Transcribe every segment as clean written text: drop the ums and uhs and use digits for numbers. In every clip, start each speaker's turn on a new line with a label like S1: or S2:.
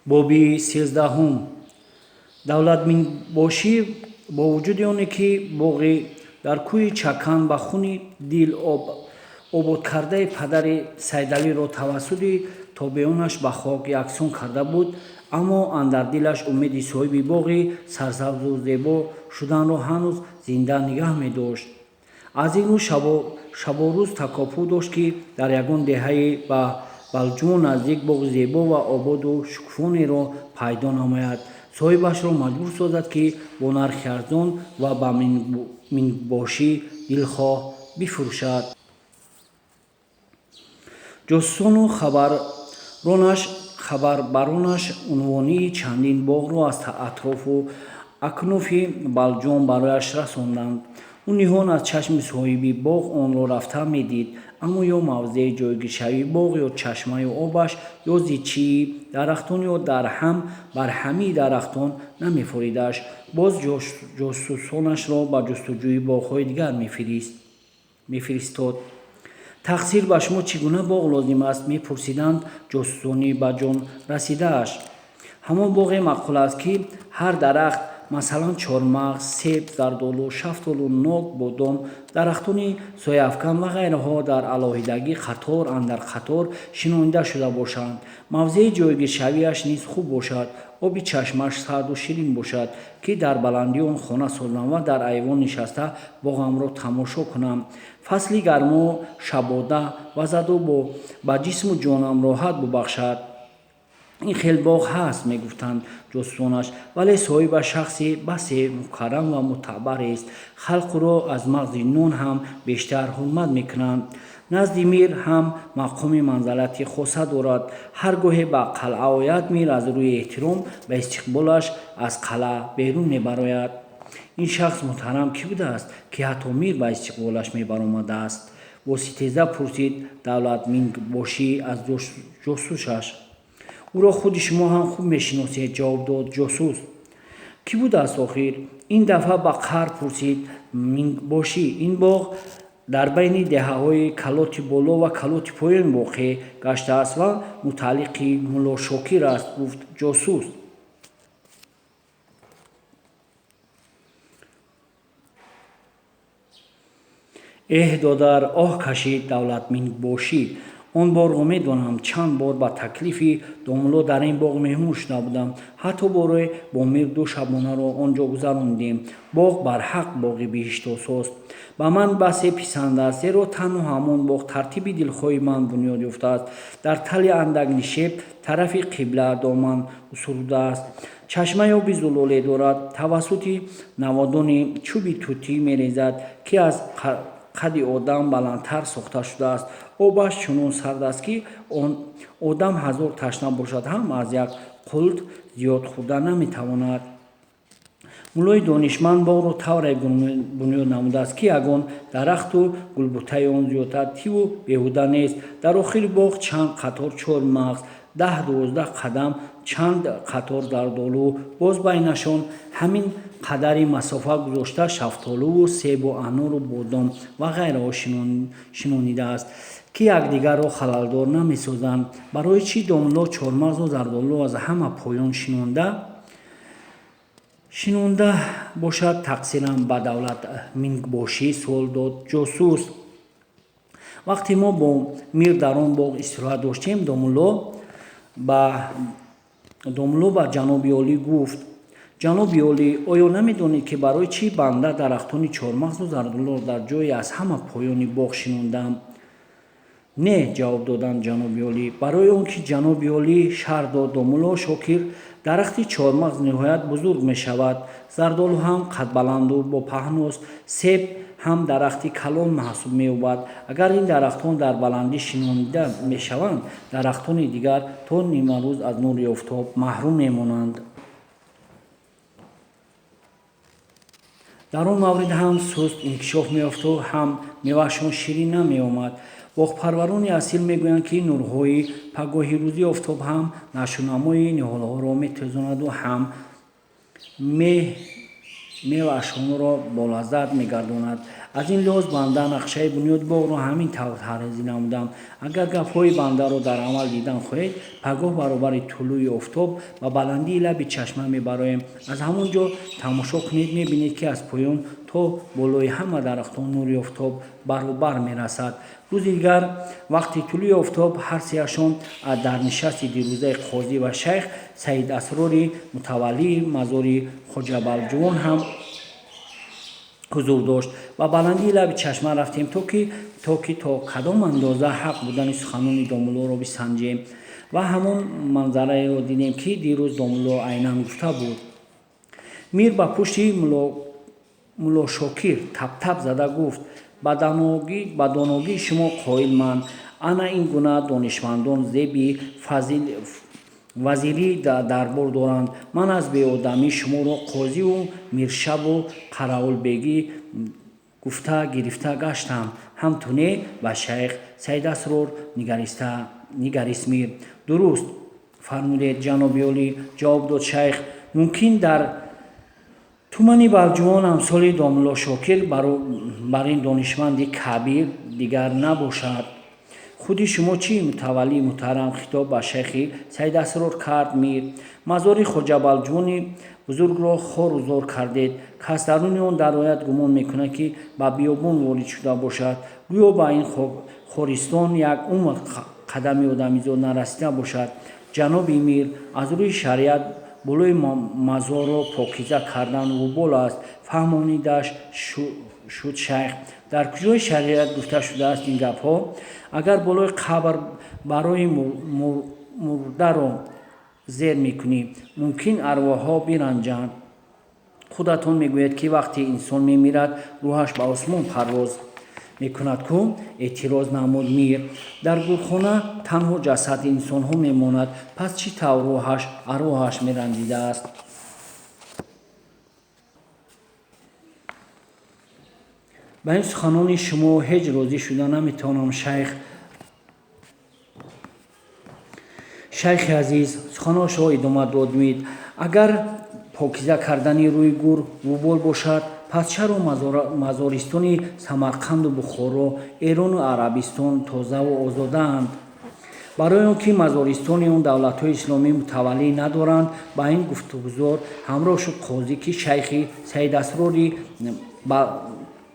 S1: Боби 13-ум. Давлатминбошӣ бо вуҷуди оне, ки боғи дар кӯҳи Чакан ба хуни дил ободкардаи падари Сайдалиро тавассути тобеонаш ба хок яксон карда буд, аммо андар дилаш умеди соҳиби боғи сарсабзу зебо шуданро ҳанӯз зинда нигаҳ медошт. Аз ин рӯ шаборӯз такопӯ дошт, ки дар ягон деҳаи ба Балҷувон наздик боғи зебо ва ободу шукуфонеро пайдо намояд, соҳибашро маҷбур созад, ки бо нархи арзон ва ба мингбошӣ дилхоҳ бифурӯшад. Ҷосусону хабарбаронаш унвонии чандин боғро аз атрофу акнофи Балҷувон барояш расонданд. Ӯ ниҳон аз чашми соҳиби боғ онро рафта медид, аммо ё мавзеи ҷойгиршавии боғ, ё чашмаю обаш, ё зичии дарахтон, ё дарҳам барҳамии дарахтон намефоридаш. Боз ҷосусонашро ба ҷустуҷӯи боғҳои дигар мефиристод. Тақсир, ба шумо чӣ гуна боғ лозим аст? Мепурсиданд ҷосусони ба ҷон расидааш. Ҳамон боғе маъқул аст, ки ҳар дарахт, масалан, чормағз, себ, зардолу, шафтолу, нок, бодом, дарахтони сояафкан ва ғайраҳо дар алоҳидагӣ қатор андар қатор шинонида шуда бошанд, мавзеи ҷойгиршавиаш низ хуб бошад, оби чашмааш сарду ширин бошад, ки дар баландии он хона созам ва дар айвон нишаста боғамро тамошо кунам. Фасли гармо шабода вазаду ба ҷисму ҷонам роҳат бубахшад. Ин хел боғ ҳаст, мегуфтанд ҷосусонаш, вале соҳибаш шахси басе мукаррам ва мӯътабарест. Халқ ӯро аз мағзи нон ҳам бештар ҳурмат мекунанд. Назди мир ҳам мақоми манзалати хоса дорад. Ҳар гоҳе ба қалъа ояд, мир аз рӯи эҳтиром ба истиқболаш аз қалъа берун мебарояд. Ин шахс муҳтарам кӣ будааст, ки ҳатто мир ба истиқболаш мебаромадааст? Бо ситеза пурсид Давлатмингбошӣ аз ҷосусаш. Ӯро худи шумо ҳам хуб мешиносед, ҷавоб дод ҷосус. Кӣ будааст охир? Ин дафъа ба қаҳр пурсид Мингбошӣ. Ин боғ дар байни деҳаҳои Калоти Боло ва Калоти Поён воқеъ гаштааст ва мутааллиқи Мулло Шокир аст, гуфт ҷосус. Эҳ, додар, оҳ кашид Давлатмингбошӣ. Он боғро медонам. Чанд бор ба таклифи домулло дар ин боғ меҳмон шуда будам. Ҳатто боре бо мир ду шабонаро он ҷо гузаронидем. Боғ барҳақ боғи биҳиштосост. Ба ман басе писанд аст, зеро танҳо ҳамон боғ тартиби дилхоҳи ман бунёд ёфтааст. Дар тали андак нишеб тарафи қибла доман усурдааст. Чашмаи оби зулоле дорад, тавассути наводони чӯби тутӣ мерезад, ки аз қади одам баландтар сохта шудааст. Обаш чунон сард аст, ки одам ҳазор ташна бошад ҳам, аз як қулт зиёд хӯрда наметавонад. Муллои донишманд боғро тавре бунёд намудааст, ки ягон дарахту гулбутаи он зиёдативу беҳуда нест. Дар охири боғ чанд қатор чормағз, 10-12 қадам чанд қатор зардолу, боз байнашон ҳамин қадари масофа гузошта шафтолуву себу анору бодом ва ғайраҳо шинонидааст, ки якдигарро халалдор намесозанд. Барои чӣ домулло чормағзу зардолуро аз ҳама поён шинонда бошад? Тақсирам ба Давлатмингбошӣ суол дод ҷосус. Вақте мо бо мир дар он боғ истироҳат доштем, домулло ба ҷаноби олӣ гуфт: «Ҷаноби олӣ, оё намедонед, ки барои чӣ банда дарахтони чормағзу зардолуро дар ҷое аз ҳама поёни боғ шинондам?» «Не», ҷавоб доданд ҷаноби олӣ. «Барои он ки, ҷаноби олӣ, шарҳ дод домулло Шокир, дарахти чормағз ниҳоят бузург мешавад, зардолу ҳам қадбаланду бопаҳност, себ ҳам дарахти калон маҳсуб меёбад. Агар ин дарахтон дар баландӣ шинонида мешаванд, дарахтони дигар то нимарӯз аз нури офтоб маҳрум мемонанд. Дар он маврид ҳам суст инкишоф меёфту, ҳам меваашон ширин намеомад. Боғпарварони асил мегӯянд, ки нурҳои пагоҳи рӯзи офтоб ҳам нашъунамои ниҳолҳоро метезонаду, ҳам меваашонро болаззат мегардонад. Аз ин лиҳоз банда нақшаи бунёди боғро ҳамин тавр тарҳрезӣ намудам. Агар гапҳои бандаро дар амал дидан хоҳед, пагоҳ баробари тулӯи офтоб ба баландии лаби чашма мебароем. Аз ҳамон ҷо тамошо кунед, мебинед, ки аз поён то болои ҳама дарахтон нури офтоб баробар мерасад. Рӯзи дигар вақти тулӯи офтоб ҳар сеяшон дар нишасти дирӯзаи қозӣ ва шайх Саидасрори мутаваллии мазори Хоҷа Балҷувон ҳам ҳузур дошт, ба баландии лаби чашма рафтем, то ки то кадом андоза ҳақ будани суханони домуллоро бисанҷем ва ҳамон манзараеро дидем, ки дирӯз домулло айнан гуфта буд. Мир ба пушти Муллошокир таптап зада гуфт: «Ба доногии шумо қоил ман. Ана ин гуна донишмандон зеби вазирӣ дарбор доранд. Ман аз беодамӣ шуморо қозиву миршабу қараулбегӣ гуфта гирифта гаштам. Ҳам ту не?» Ба шайх Саидасрор нигарист мир. «Дуруст фармудед, ҷаноби олӣ», ҷавоб дод шайх. «Мумкин дар тумани Балҷувон амсоли домулло Шокир бар ин донишманди кабир дигар набошад. Худи шумо чӣ, мутаваллии муҳтарам?» хитоб ба шайхи Саидасрор кард мир. «Мазори Хоҷа Балҷувони бузургро хору зор кардед. Кас даруни он дарояд, гумон мекунад, ки ба биёбон ворид шуда бошад, гӯё ба ин хористон як умр қадами одамизод нарасида бошад. Ҷаноби мир, аз рӯи шариат болои мазорро покиза кардан вубол аст», фаҳмонидаш шуд шайх. «Дар куҷои шариат гуфта шудааст ин гапҳо? Агар болои қабр барои мурдаро зер мекунӣ, мумкин арвоҳҳо биранҷанд. Худатон мегӯед, ки вақте инсон мемирад, рӯҳаш ба осмон парвоз мекунад ку?» эътироз намуд мир. «Дар гурхона танҳо ҷасади инсонҳо мемонад, пас чӣ тавр рӯҳаш арвоҳаш меранҷидааст?» «Ба ин суханони шумо ҳеҷ розӣ шуда наметавонам, шайх. Шайхи азиз», суханошро идома дод мир, «агар покиза кардани рӯи гур вубол бошад, пас чаро мазористони Самарқанду Бухоро, Эрону Арабистон тозаву озодаанд?» «Барои он ки мазористони он давлатҳои исломӣ мутаваллӣ надоранд», ба ин гуфтугузор ҳамроҳ шуд қозӣ, ки шайхи Саидасрори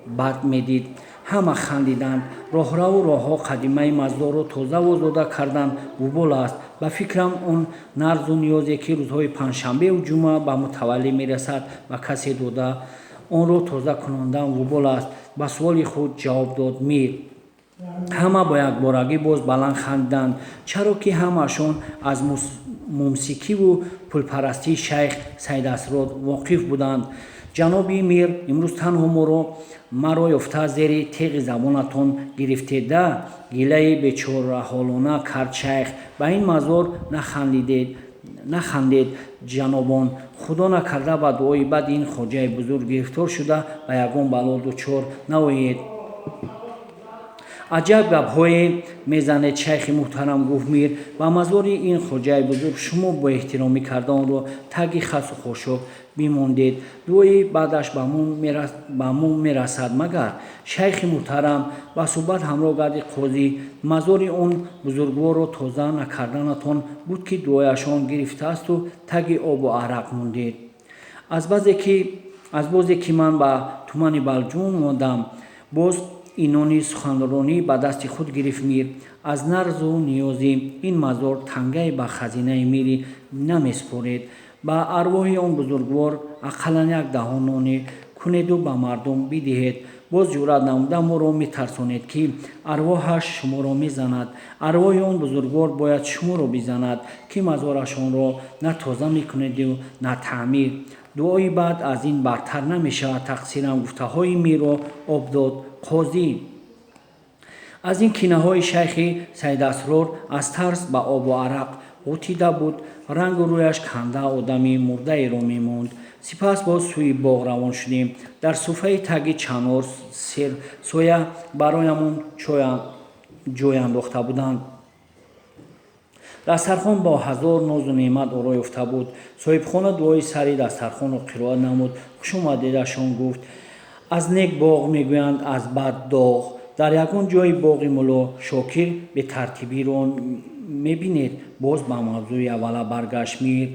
S1: бад медид. Ҳама хандиданд. «Роҳраву роҳҳо қадимаи мазорро тозаву озода кардан вубол аст. Ба фикрам, он нарзу ниёзе, ки рӯзҳои панҷшанбеу ҷумъа ба мутаваллӣ мерасад, ба касе дода онро тоза кунондан вубол аст», ба суоли худ ҷавоб дод мир. Ҳама бо якборагӣ боз баланд хандиданд, чаро ки ҳамаашон аз мумсикиву пулпарастии шайх Саидасрор воқиф буданд. «Ҷаноби мир, имрӯз танҳо маро ёфта зери теғи забонатон гирифтеда», гилаи бечораҳолона кард шайх. «Ба ин мазор нахандед, ҷанобон. Худо накарда, ба дуои бади ин хоҷаи бузург гирифтор шуда, ба ягон бало дучор наоед». «Аҷаб гапҳое мезанед, шайхи муҳтарам», гуфт мир. «Ба мазори ин хоҷаи бузург шумо боэҳтиромӣ карда онро таги хасу хошок бимондед. Дуои бадаш ба мо мерасад магар?» «Шайхи муҳтарам», ба суҳбат ҳамроҳ гардид қозӣ, «мазори он бузургворро тоза накарданатон буд, ки дуояшон гирифтаасту таги обу арақ мондед. Аз бозе ки ман ба тумани Балҷувон омадам», боз инони суханронӣ ба дасти худ гирифт мир, «аз нарзу ниёзи ин мазор тангае ба хазинаи мирӣ намеспоред. Ба арвоҳи он бузургвор ақаллан як даҳон ноне кунеду ба мардум бидиҳед. Боз ҷуръат намуда моро метарсонед, ки арвоҳаш шуморо мезанад. Арвоҳи он бузургвор бояд шуморо бизанад, ки мазорашонро на тоза мекунеду на таъмир. Дуои бад аз ин бартар намешавад, тақсирам», гуфтаҳои мирро об дод қозӣ. Аз ин кинаҳои шайхи Саидасрор аз тарс ба обу арақ ғутида буд, рангу рӯяш канда одами мурдаеро мемонд. Сипас боз сӯи боғ равон шудем. Дар суфаи таги чанор серсоя бароямон ҷой андохта буданд. Дастархон бо ҳазор нозу неъмат оро ёфта буд. Соҳибхона дуои сари дастархонро қироат намуд, хушомадедашон гуфт. Аз нек боғ мегӯянд, аз бад доғ. Дар ягон ҷои боғи Мулло Шокир бетартибиро мебинед? Боз ба мавзӯи аввала баргашт мир.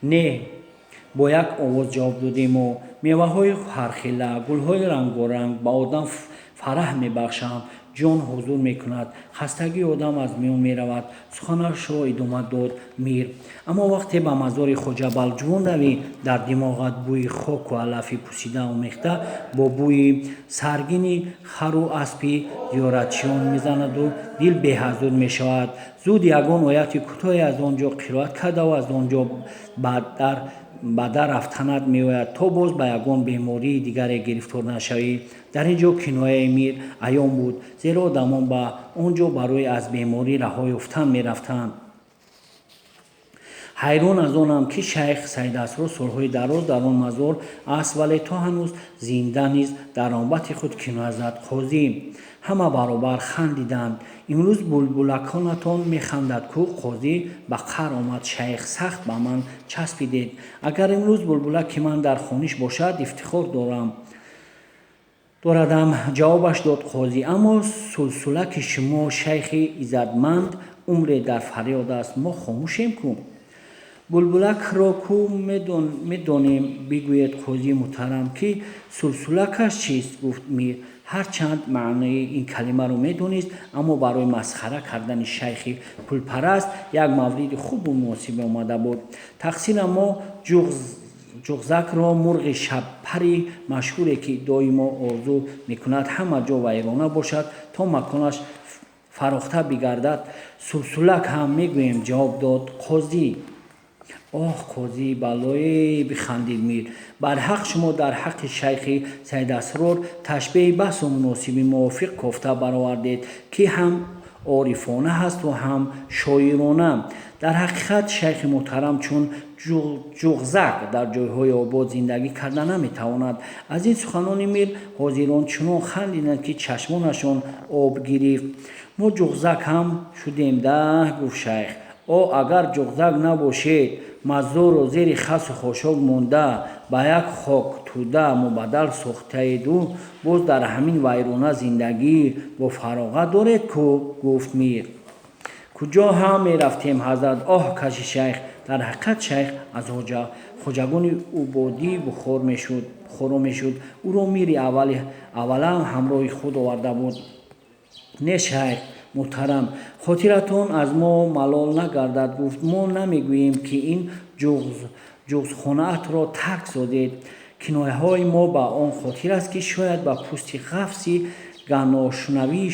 S1: Не, бо як овоз ҷавоб додем мо. Меваҳои ҳархела, гулҳои рангоранг ба одам фараҳ мебахшанд, ҷон ҳузур мекунад, хастагии одам аз миён меравад, суханашро идома дод мир. Аммо вақте ба мазори Хоҷа Балҷувон равӣ, дар димоғат бӯи хоку алафи пусида омехта бо бӯи саргини хару аспи зиёратчиён мезанаду дил беҳазур мешавад. Зуд ягон ояти кӯтоҳе аз он ҷо қироат кардаву аз он ҷо ба дар рафтанат меояд, то боз ба ягон бемории дигаре гирифтор нашавӣ. Дар ин ҷо кинояи мир аён буд, зеро одамон ба он ҷо барои аз беморӣ раҳо ёфтан мерафтанд. Ҳайрон аз онам, ки шайх Саидасрор солҳои дароз дар он мазор аст, вале то ҳанӯз зинда низ дар навбати худ киноя зад қозӣ. Ҳама баробар хандиданд. Имрӯз булбулаконатон механдад ку? Қозӣ ба қаҳр омад. Шайх, сахт ба ман часпидед. Агар имрӯз булбулаки ман дар хониш бошад, ифтихор дорам дорадам, ҷавобаш дод қозӣ. Аммо сулсулаки шумо, шайхи иззатманд, умре дар фарёд аст. Мо хомӯшем ку? Булбулакро ку медонем. Бигӯед, қозии муҳтарам, ки сулсулакаш чист? Гуфт мир. Ҳарчанд маънои ин калимаро медонист, аммо барои масхара кардани шайхи пулпараст як мавриди хубу муносибе омада буд. Тақсира мо ҷуғзакро, мурғи шабпари машҳуре, ки доимо орзу мекунад ҳама ҷо вайрона бошад, то маконаш фарохта бигардад, сулсулак ҳам мегӯем, ҷавоб дод қозӣ. Оҳ, қозии балое, бихандид мир. Барҳақ шумо дар ҳаққи шайхи Саидасрор ташбеҳи басо муносиби мувофиқ кофта баровардед, ки ҳам орифона ҳасту ҳам шоирона. Дар ҳақиқат, шайхи муҳтарам чун ҷуғзак дар ҷойҳои обод зиндагӣ карда наметавонад. Аз ин суханони мир ҳозирон чунон хандиданд, ки чашмонашон об гирифт. Мо ҷуғзак ҳам шудем да, гуфт шайх. О, агар ҷуғзак набошед, мазорро зери хасу хошок монда, ба як хоктӯда мубаддал сохтаеду боз дар ҳамин вайрона зиндагӣ бо фароғат доред ку? Гуфт мир. Куҷо ҳам мерафтем, ҳазрат, оҳ кашид шайх. Дар ҳақиқат, шайх аз хоҷагони убодии Бухоро мешуд. Ӯро мири аввала ҳамроҳи худ оварда буд. Не, шайх муҳтарам, хотиратон аз мо малол нагардад, гуфт. Мо намегӯем, ки ин ҷуғзхонаатро тарк созед. Кинояҳои мо ба он хотир аст, ки шояд ба пӯсти ғафси гапношунави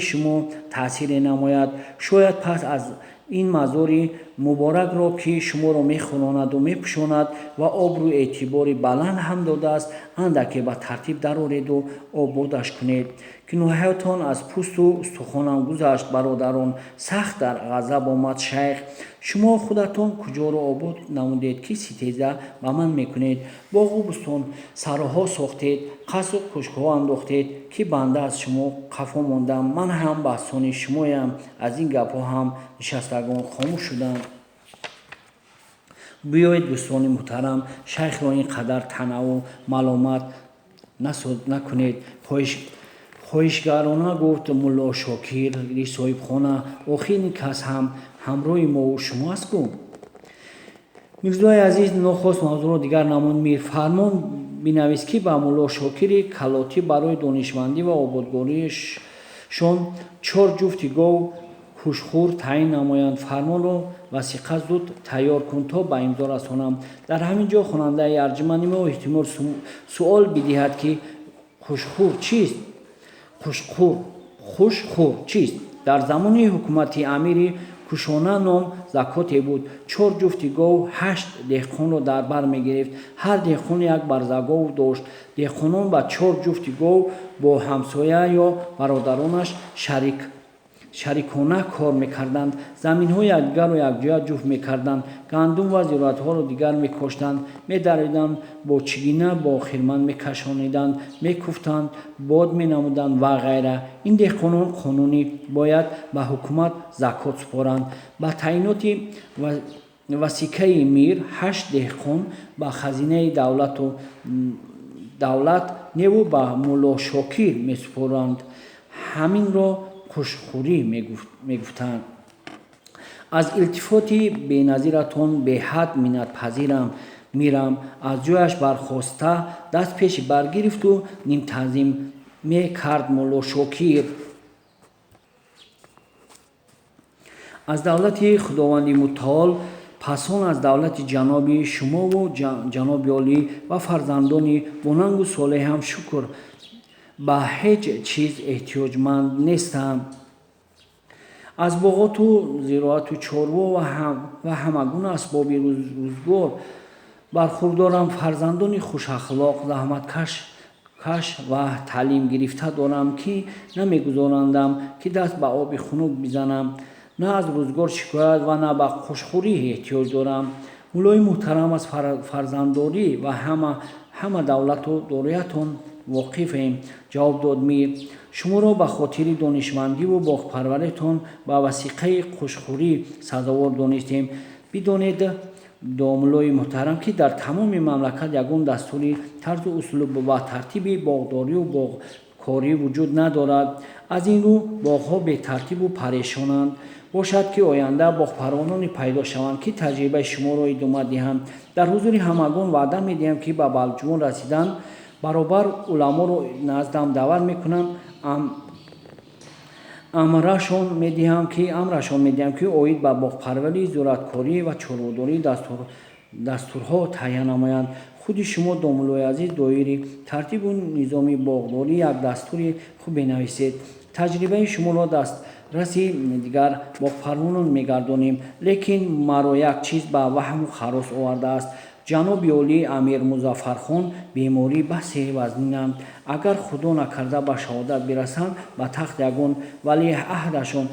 S1: шумо таъсире намояд. Шояд пас аз ин мазори муборакро, ки шуморо мехӯронаду мепӯшонад ва обрӯ эътибори баланд ҳам додааст, андаке ба тартиб дарореду ободаш кунед. Кинояҳоятон аз пӯсту устухонам гузашт, бародарон, сахт дар ғазаб омад шайх. Шумо худатон куҷоро обод намудед, ки ситеза ба ман мекунед? Боғу бӯстонсароҳо сохтед, қасру кӯшкҳо андохтед, ки банда аз шумо қафо мондам. Ман ҳам баҳсони шумоям. Аз ин гапҳо ҳам нишастагон хомӯш шуданд. Биёед, дӯстони муҳтарам, шайхро ин қадар таънаву маломат накунед, хоҳишгарона гуфт Мулло Шокири соҳибхона. Охир ин кас ҳам ҳамроҳи мову шумо аст ку? Мирзои азиз нохост мавзӯъро дигар намуд мир. Фармон бинавис, ки ба Мулло Шокири Калотӣ барои донишмандӣ ва ободгориашон чор ҷуфти гов кушхӯр таъин намоянд. Фармонро васиқа зуд тайёр кун, то ба имзо расонам. Дар ҳамин ҷо хонандаи арҷуманди мо эҳтимол суол бидиҳад, ки хушхӯр чист, хушхӯр чист? Дар замони ҳукумати амири Кушона ном закоте буд. Чор ҷуфти гов ҳашт деҳқонро дар бар мегирифт. Ҳар деҳқон як барзагов дошт. Деҳқонон ба чор ҷуфти гов бо ҳамсоя ё бародаронаш шарик Шарикона кор мекарданд, заминҳои якдигарро якҷоя ҷуфт мекарданд, гандум ва зироатҳоро дигар мекоштанд, медаровиданд, бо чигина бо хирман мекашониданд, мекуфтанд, бод менамуданд ва ғайра. Ин деҳқонон қонунӣ бояд ба ҳукумат закот супоранд. Ба таъиноти васиқаи мир ҳашт деҳқон ба хазинаи давлат неву ба Мулло Шокир месупоранд. Ҳаминро қушхӯрӣ мегуфтанд. Аз илтифоти беназиратон беҳад миннатпазирам. Мирам аз ҷояш бархоста, даст пеши баргирифту нимтаъзим мекард Мулло Шокир. Аз давлати Худованди Мутаол, пасон аз давлати ҷаноби шумову ҷаноби олӣ ва фарзандони бонангу солеҳам шукр, ба ҳеҷ чиз эҳтиёҷманд нестам. Аз боғоту зироату чорво ва ҳама гуна асбоби рӯзгор бархурдорам. Фарзандони хушахлоқ, заҳматкаш ва таълим гирифта дорам, ки намегузорандам, ки даст ба оби хунук бизанам. На аз рӯзгор шикоят ва на ба қушхӯрӣ эҳтиёҷ дорам. Муллои муҳтарам, аз фарзанддорӣ ва ҳама давлату дороятон воқифем, ҷавоб дод мир. Шуморо ба хотири донишмандиву боғпарваритон ба васиқаи қушхӯрӣ сазовор донистем. Бидонед, домуллои муҳтарам, ки дар тамоми мамлакат ягон дастури тарзу услуб ва тартиби боғдорию боғкорӣ вуҷуд надорад. Аз ин рӯ боғҳо бетартибу парешонанд. Бошад, ки оянда боғпарвароне пайдо шаванд, ки таҷрибаи шуморо идома диҳанд. Дар ҳузури ҳамагон ваъда медиҳам, ки ба Балҷувон расидан баробар уламоро наздам даъват мекунам, амрашон медиҳам, ки оид ба боғпарварӣ, зироаткорӣ ва чорводорӣ дастурҳо таҳия намоянд. Худи шумо, домуллои азиз, доири тартибу низоми боғдорӣ як дастури хуб бинависед. Таҷрибаи шуморо дастраси дигар боғпарварон мегардонем. Лекин маро як чиз ба ваҳму ҳарос овардааст. Ҷаноби олӣ Амир Музаффархон бемории басе вазнинанд. Агар Худо накарда ба шаҳодат бирасанд, ба тахт ягон валиаҳдашон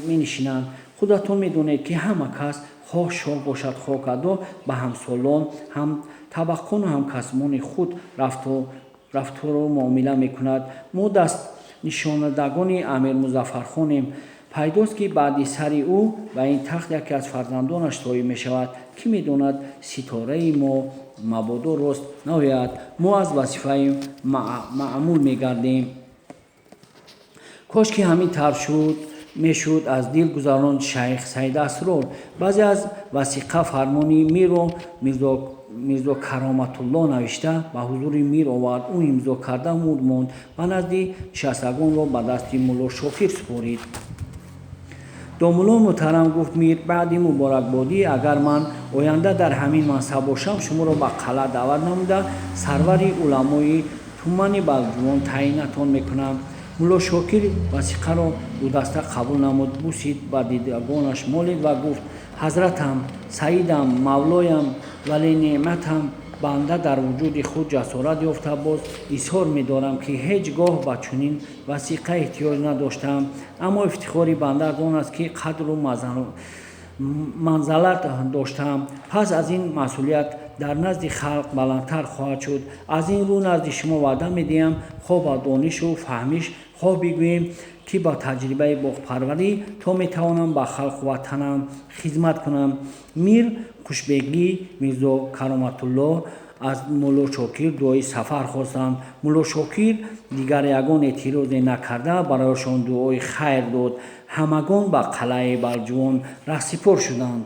S1: менишинанд. Худатон медонед, ки ҳама кас, хоҳ шоҳ бошад, хоҳ гадо, ба ҳамсолон, ҳамтабақону ҳамкасбони худ рафтору муомила мекунад. Мо дастнишондагони Амир Музаффархонем. Пайдост, ки баъди сари ӯ ба ин тахт яке аз фарзандонаш соҳиб мешавад. Кӣ медонад, ситораи мо мабодо рост наояд, мо аз вазифаи маъмул мегардем. Кош ки ҳамин тавр шуд мешуд, аз дил гузаронд шайх Саид Асрор. Баъзе аз васиқа фармони мирро Мирзо Кароматулло навишта, ба ҳузури мир овард. Ӯ имзо карда мур монд ва назди нишастагонро ба дасти Мулло Шокир супорид. Домулло муҳтарам, гуфт мир баъди муборакбодӣ, агар ман оянда дар ҳамин мансаб бошам, шуморо ба қалъа даъват намуда, сарвари уламои тумани Балҷувон таъинатон мекунам. Мулло Шокир васиқаро дудаста қабул намуд, бусид, ба дидагонаш молид ва гуфт: «Ҳазратам, саидам, мавлоям, валинеъматам, банда дар вуҷуди худ ҷасорат ёфта, боз изҳор медорам, ки ҳеҷ гоҳ ба чунин васиқа эҳтиёҷ надоштаам. Аммо ифтихори банда аз он аст, ки қадру манзалат доштаам. Пас аз ин масъулият дар назди халқ баландтар хоҳад шуд. Аз ин рӯ назди шумо ваъда медиҳам, хоҳ ба донишу фаҳмиш, хоҳ бигӯем, ки ба таҷрибаи боғпарварӣ то метавонам ба халқу ватанам хизмат кунам». Мир Хушбегӣ, Мирзо Кароматулло аз Мулло Шокир дуои сафар хостанд. Мулло Шокир дигар ягон эътирозе накарда, барояшон дуои хайр дод. Ҳамагон ба қалъаи Балҷувон раҳсипор шуданд.